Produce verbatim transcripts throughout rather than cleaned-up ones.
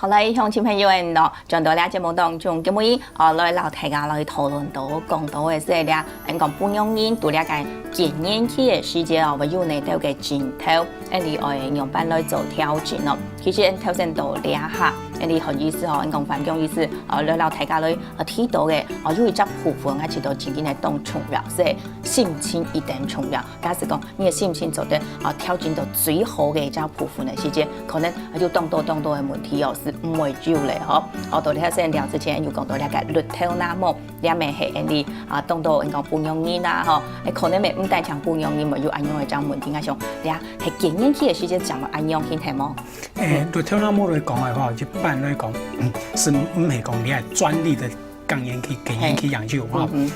好，來，鄉親朋友恁哦，轉到這節目當中，今晡日哦，來摎大家來討論到，講到个係這，恁講，餔娘人在這个更年期个時節哦，會有哪兜个症頭，恁樣愛仰般來做調整哦。其實，恁頭先到這下，恁樣換醫師哦，恁講范姜醫師哦，來摎大家來呃提到个哦，有一隻部分，啊，其實真正个當重要，係心情一定重要。假使講 你个心情做得啊調整到最好个一隻部分个時節，可能啊有當多當多个問題哦，係毋會有咧吼。哦，到這先聊之前，有講到這个綠頭那毛，這乜係恁樣啊，當多人講餔娘人啊吼，誒，可能乜毋單淨餔娘人，乜有恁樣个一隻問題，𠊎想，這係更年期个時節，正會恁樣形成無？誒，綠頭那毛來講个話，一般來講，嗯，係毋係講你愛專利个 更年期，更年期人有吼，嗯哼。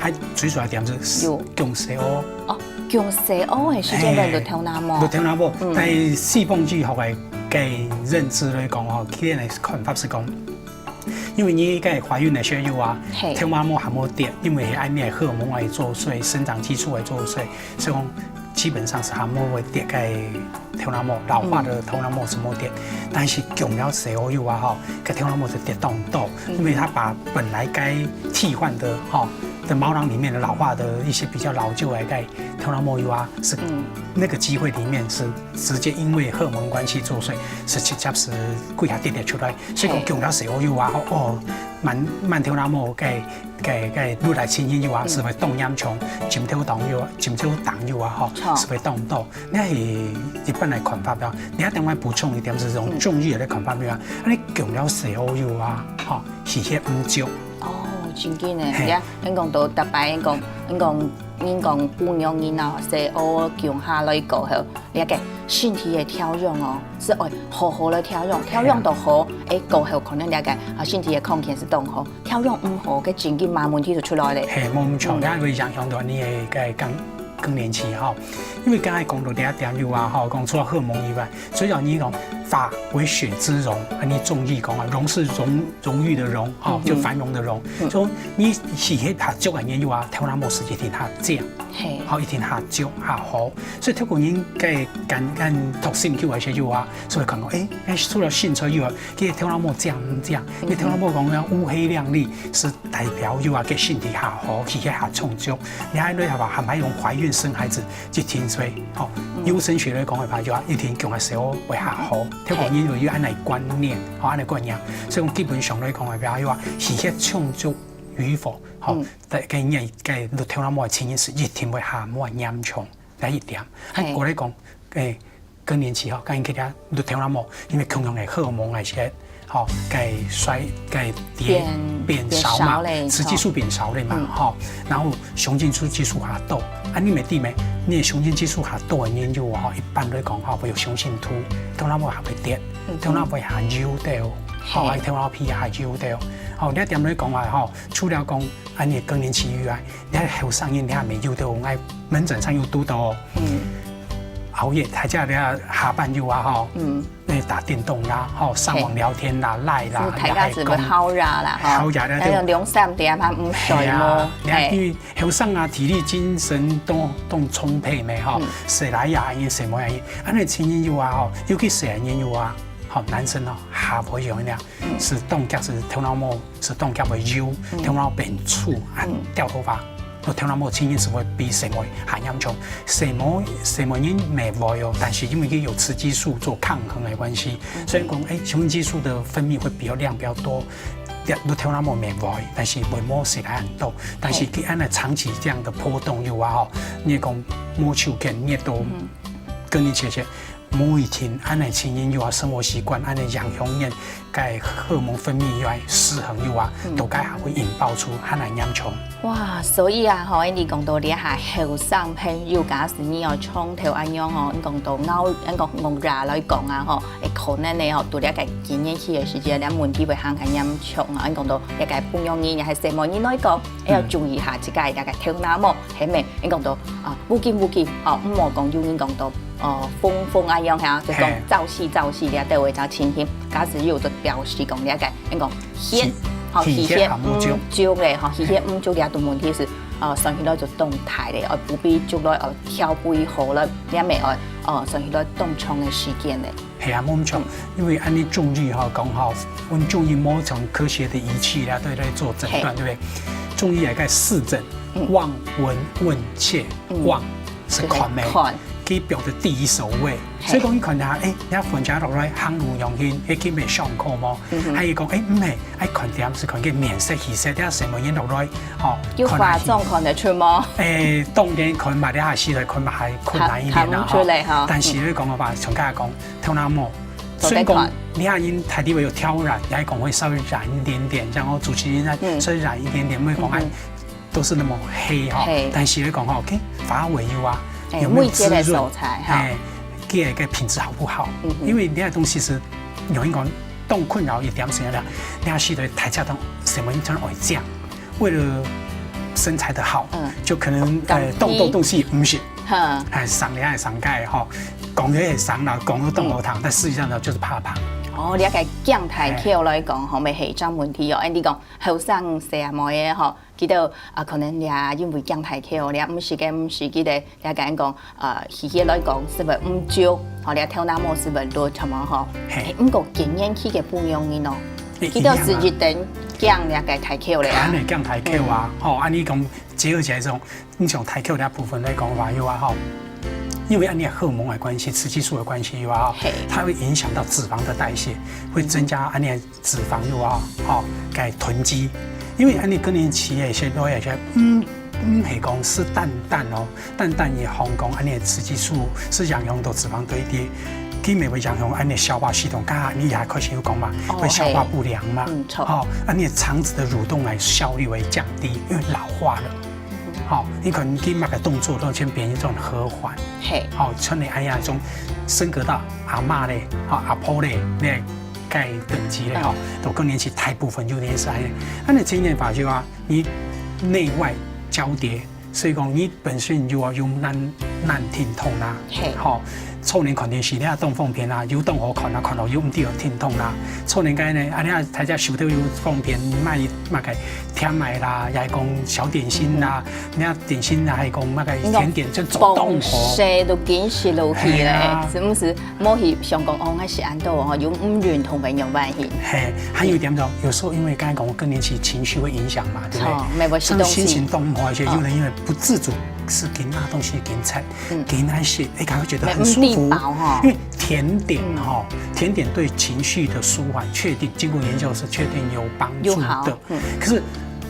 還最主要點係有。降細哦。哦，降細哦，係時間會綠頭那毛。綠頭那毛，嗯。在西方醫學个个認知來講吼，佢个看法係講，因為你个懷孕个時候啊，嘿。頭那毛還無跌，因為係愛你个荷爾蒙來作祟，生長激素來作祟，所以講基本上係還無會跌个 頭那毛，老化的頭那毛係無跌，但是降了細哦以後啊吼，該頭那毛就跌當多，因為佢把本來該替換的吼的毛囊裡面的老化的一些比較老舊的該頭那毛以後啊，是那個機會裡面是直接因為荷爾蒙關係作祟，是直接是歸下跌跌出來，所以講降了細哦以後啊吼，哦，慢慢頭那毛該該該愈來情形以後啊，是會當嚴重，枕頭重以後，枕頭重以後啊吼，是會當多。 你係一般來看法啊，你還另外補充一點，係用中醫个看法無啊？啊，你降了細哦以後啊，吼，氣血毋足。哦，真緊呢，嘿。呀，恁講到逐擺，恁講，恁講，恁講餔娘人啊，細哦降下來過後，你个身體个調養哦，係愛好好來調養，調養到好，誒，過後可能你个啊身體个康健係當好，調養毋好，該真緊嘛問題就出來咧。嘿，無毋著，嗯。該會影響到你个个健 更年期吼。因為剛才講到這一點有啊吼，講除了荷爾蒙以外，所以講你講髮為血之榮，啊，你中醫講啊，榮是榮，榮譽的榮，吼，嗯哼。就繁榮的榮。嗯。所以你係血較足个人有啊，頭那毛係一定較靚，嘿。吼，一定較足較好。所以透過人个感感讀心臼个時候有啊，所以講講，誒，誒，除了性徵以外，其實頭那毛靚毋靚？因為頭那毛講要烏黑亮麗，是 代表有啊，个身體較好，氣血較充足。你還你還還還用懷孕生孩子一定會，吼，嗯。優生學來講个話，有啊，一定降个細哦會較好。嗯。透過人有有恁樣觀念，吼，恁樣觀念。所以講基本上來講个話，有啊，氣血充足與否，吼，嗯。在个人个綠頭那毛个情形係一定會較無嚴重。第一點，啊，嘿。過來講，誒， 更年期吼，該佢个綠頭那毛，因為共樣个荷爾蒙个時節，吼，該衰該跌變，變少嘛，雌激素變少了嘛，嗯。吼，然後雄性素激素較多，啊，你乜知咩？你个雄性激素較多个人有吼，一般來講吼，會有雄性禿，頭那毛還會跌，嗯哼。頭那毛還幼兜，吼，嘿。頭那皮還幼兜，吼，你一點來講啊，吼，除了講 恁樣更年期以外，你看後生人，你還沒有的，我們門診上有堵到哦。嗯。熬夜，大家你看下班有啊，吼，嗯。那打電動啦，吼，上網聊天啦，嘿。LINE啦，是大家只會好夜啦，吼。好夜啦，那種兩三點還毋睡嘿啊，無？你看，嘿。因為後生啊，體力精神都，都充沛咩，吼，嗯。誰來呀，因為什麼原因？恁樣情形有啊，吼，尤其細人有啊，吼，男生哦，還會有呢。 是當遽是頭那毛，是當遽會幼，嗯。頭那毛變粗，啊，嗯。掉頭髮。頭那毛情形是會比細妹還嚴重。細妹，細妹人乜會哦，但是因為佢有雌激素做抗衡的關係，嗯。所以講，誒，雄性激素的分泌會比較量比較多，掉，頭那毛乜會，但是會無細人恁多。但是嘿。佢恁樣長期這樣的波動有啊吼，你講毛手健，你都嗯。跟你切切。 無一定，恁樣情形有啊，生活習慣，恁樣影響人，該荷爾蒙分泌有啊，失衡有啊，嗯。都該還會引爆出還來嚴重。哇，所以啊，吼，你講到這下後生朋友，假使你有長頭恁樣吼，你講到熬，你講熬夜來講啊，吼，會可能呢，吼，到這个更年期个時節，這問題會還較嚴重啊。你講到這个餔娘人，也係細妹人來講，愛注意下自家个這个頭那毛，係無？你講到啊，無緊無緊，哦，毋好講有人講到 哦，風風啊樣哈，就講嘿。燥死燥死這兜个情形，假使有就表示講了解，應講血，吼，氣血毋足个，吼，氣血毋足這種問題係，哦，算起來就當大咧，哦，不必足來，哦，調配好了，你也袂哦，哦，所以來當長个時間呢。係啊，無錯，因為恁呢中醫吼講吼，阮中醫無從科學的儀器啦，對，來做診斷，對不對？中醫有个四診，望、聞、問、切。望是看咩？看。佢表的第一首位。所以講，你看下，哎，人家患者落來行路用心，哎，佢會上課無？還有講，哎，毋係，愛看點是看个面色、氣色，這什麼人落來，吼，有化妝看得出無？哎，當然看嘛，這下時代看嘛還困難一點啦，哈。看不出來哈。但是你講个話，像剛才講，頭那毛，雖然講你看人大體會有挑染，也講會稍微染一點點，像我主持人那稍微染一點點，沒有講哎，都是那麼黑哈。但是你講哈，OK，髮尾有啊，有沒有滋潤？哎，這個品質好不好？因為你看東西是有一個當困擾一點是啥呢？你看時代大家都什麼人愛講，為了身材的好，就可能呃動動東西毋行，哎，上了還上蓋哈，講了也上了，講了動好糖，但事實上呢就是怕胖。哦，了解，講大口來講吼，乜係一種問題哦。哎，你講後生細妹仔吼，佢兜啊可能也因為講大口，也毋係个，毋係佢兜，也講講呃，氣血來講是會毋足，吼，這頭那毛是會落，係無吼？哎，毋過更年期个不容易哦，佢兜是一定講這個大口了啊。肯定講大口啊，吼，恁呢講結合起來種，你像大口這部分來講話有啊吼，因為恁呢荷爾蒙的關係，雌激素的關係有啊吼，它會影響到脂肪的代謝，會增加恁呢 脂肪有啊，吼，該囤積。因為恁呢更年期个時節，有些毋毋係講係單單哦，單單也好講恁呢雌激素係影響到脂肪堆疊，佢乜會影響恁呢消化系統。剛剛你也開始有講嘛，會消化不良嘛，吼，恁呢腸子的蠕動个效率會降低，因為老化了。好，你可能佢麼个動作都先變一種和緩，嘿，好，像你哎呀，種升格到阿嬤咧，好，阿婆咧，那 該等級咧吼，到更年期大部分有點係恁呢。恁呢青年發就啊，你內外交疊，所以講你本身有啊有難難停動啦，嘿，吼，初年看電視你啊當方便啦，有當好看啊，看到有毋知有停動啦。初年該呢，啊你啊大家手頭有方便，買買个甜買啦，也係講小點心啦，你啊點心啦，還係講買个甜點就做當好。食都緊食落去咧，係毋係？ 無去想講哦，𠊎係恁多哦，有毋運動个樣般去。嘿，還有一點就，有時候因為剛才講過更年期情緒會影響嘛，對不對？像心情都不好一些，有人因為不自主是緊拿東西緊吃，緊愛食，哎，感覺覺得很舒服。因為甜點哈，甜點對情緒的舒緩，確定經過研究是確定有幫助的。可是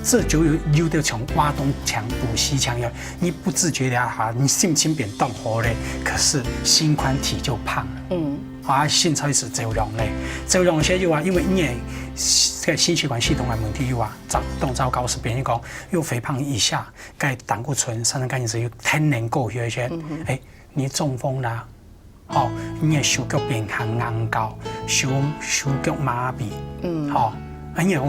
這就有有點像挖東牆補西牆一樣， 你不自覺的哈，你心情變當好咧，可是心肝體就胖了。嗯，啊，心開始走樣咧，走樣些又啊，因為你个這個心血管系統的問題又啊，糟當糟糕，係變成講又肥胖一下，該膽固醇、三酸甘油酯又天然過去一些，哎，你中風啦， 吼，你个手腳變較硬膠，手手腳麻痺，吼，啊你个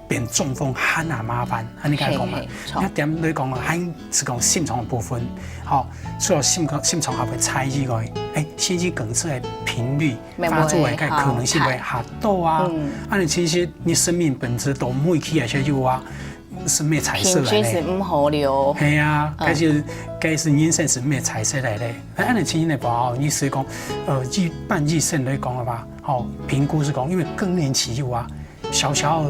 變中風還較麻煩，恁呢該講嘛。那點來講啊，還係講心臟个部分，吼，除了心臟心臟還會差以外，哎，心肌梗塞个頻率發作个可能性會較多啊。啊你其實你生命本質都每期而且有啊， 係乜彩色來咧？平均係毋好了。係啊，該係該係人生係乜彩色來咧？哎，恁呢情形來講吼，你係講，呃，一般醫生來講个話，吼，評估係講，因為更年期有啊，小小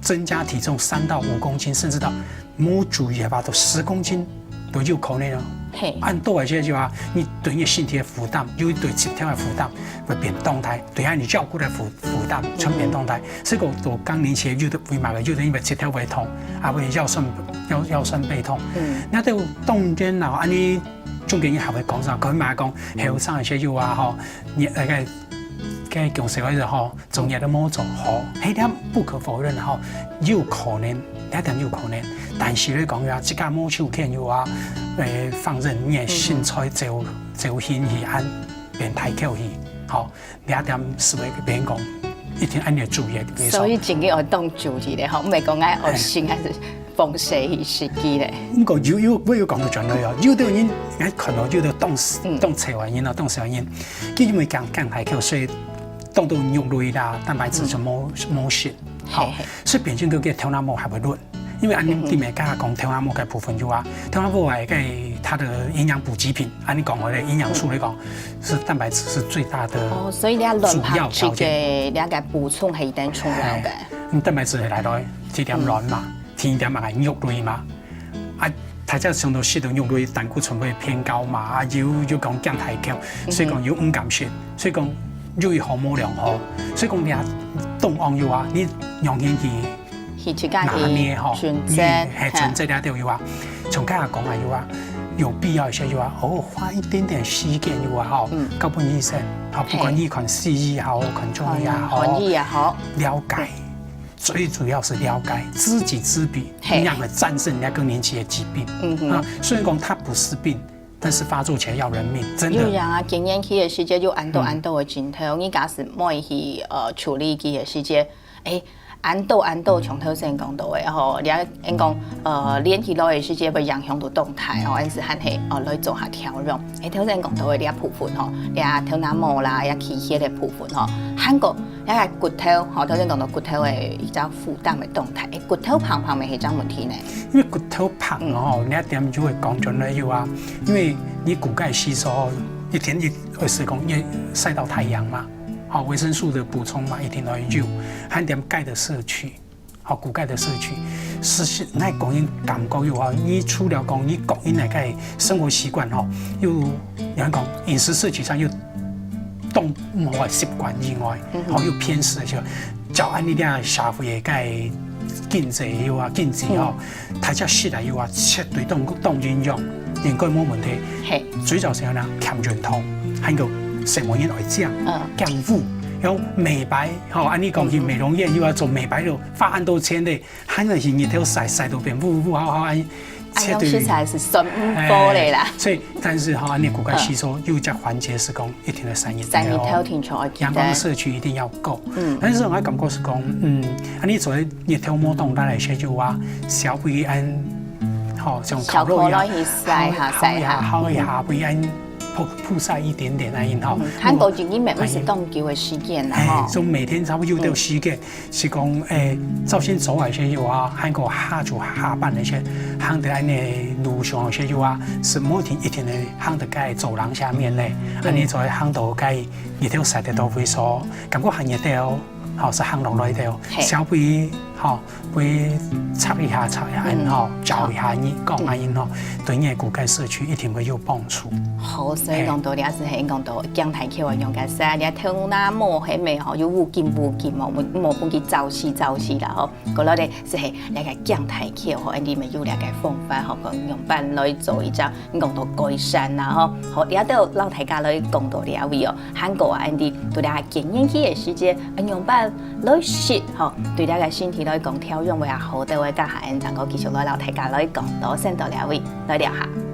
增加體重三到五公斤，甚至到無注意个話，都十公斤都有可能哦。嘿，恁多而且就啊，你對你身體个負擔，有對身體个負擔會變當大，對啊，你照顧个負負擔全變當大。 所以講到更年期有兜為麼个，有兜因為膝頭會痛，啊會腰痠腰腰痠背痛。嗯，那就當然啦，恁呢中間人還會講啥，佢嘛講後生个時候啊吼，你那個該講實話吼，作業都無做好，這點不可否認吼，有可能，這點有可能。但是你講啊，自家無手牽有啊，誒，放任你个身材走走形去，恁變大口去，吼。 這點係會變講一定愛你注意个地方。所以真个愛當注意咧吼，毋係講愛惡心還係放棄去食佢咧。毋過有有我有講到轉來哦，有兜人愛看到有兜當當細个人哦，當細个人，佢因為講講大口，所以當多肉類啦、蛋白質就無無食，好，所以變成佢个頭那毛還會亂。因為恁樣對面剛剛講頭那毛个部分有啊，頭那毛个个它的營養補給品，恁樣講好了，營養素來講，是蛋白質是最大的哦，所以你愛卵主要條件。白質个，你愛補充係一定重要个。你蛋白質會來咯，一點卵嘛，添一點嘛肉類嘛，啊，大家想到食到肉類膽固醇會偏高嘛，啊，又又講降大口，所以講又毋敢食，所以講又一項無兩項，所以講你啊，當然有啊，你養天氣。去自家拿捏吼，去調你整，係調整了就有啊，從剛才講啊有啊，有必要一些有啊，哦，花一點點時間有啊吼，交分醫生，好，不管你看西醫也好，看中醫也好，看西醫也好，了解，最主要是了解，知己知彼，嘿讓佢戰勝人家更年期的疾病。嗯哼啊，雖然講他不是病，但是發作起來要人命，真的。有影啊，更年期个時節有恁多恁多个症頭，你假使無去呃處理佢个時節，誒，恁多恁多像頭先講到个吼，你愛講呃連起來个時節會影響到動態吼，還是還係呃來做下調養。誒，頭先講到个這部分吼，這頭那毛啦，這氣血个部分吼，還過這个骨頭吼，頭先講到骨頭个一隻負擔个動態，誒，骨頭胖胖乜係一隻問題呢。因為骨頭胖哦，你一點就會講出來有啊，因為你骨鈣吸收一天一二十公斤曬到太陽嘛，好維生素的補充嘛，一定要有，還有點鈣的攝取，好骨鈣的攝取，是是，那講因感覺有啊，你除了講你講因那個生活習慣吼，又你看講飲食攝取上又動無習慣以外，好又偏食的時候，照按你這社會个經濟有啊，經濟吼。 大家食來有啊，絕對當當營養，應該無問題。嘿，最早係呢，減運動，還有什麼人愛講，嗯減污，用美白，吼，按你講去美容院又要做美白了，花恁多錢的，還要去日頭曬，曬到變烏烏好好，按哎，用食材係算毋過嘞啦。所以，但是哈，你骨鈣吸收又在環節是講一定要曬日晒日頭哦，定著愛記得。陽光的攝取一定要夠。嗯但是我感覺是講，嗯，啊，你做日頭無當大來些就啊，小會按，吼，像烤肉一樣，小烤肉去晒下烤一下，晒下烤一下，會按曝曝曬一點點那樣吼。嗯，還過一日乜毋係當久个時間啦哎，吼。就每天差不多有這個時間，是講，哎，朝晨早來些有啊，還過下晝下班那些，行得按呢路上那些有啊，是每天一定的行得該走廊下面嘞，按呢才行到該日頭曬得到位所，感覺還熱的哦，好是行落來的哦，嘿稍微好會擦一下擦一下按呢吼，照一下你講按呢吼，對你的骨鈣攝取一定會有幫助。好，所以講到這係講到降大箍个用个事，你頭那毛係無吼，有烏金烏金哦，無無分佢燥死燥死啦吼。過來咧，就係來个降大箍吼，恁樣乜有這个方法吼，講樣般來做一隻講到改善啦吼。好，這都摎大家來講到這位哦，還過啊，恁樣對這更年期个時節，啊樣般來食吼，對這个身體來講調養會較好，等會下下，正過繼續來摎大家來講到，先到這位，來尞下。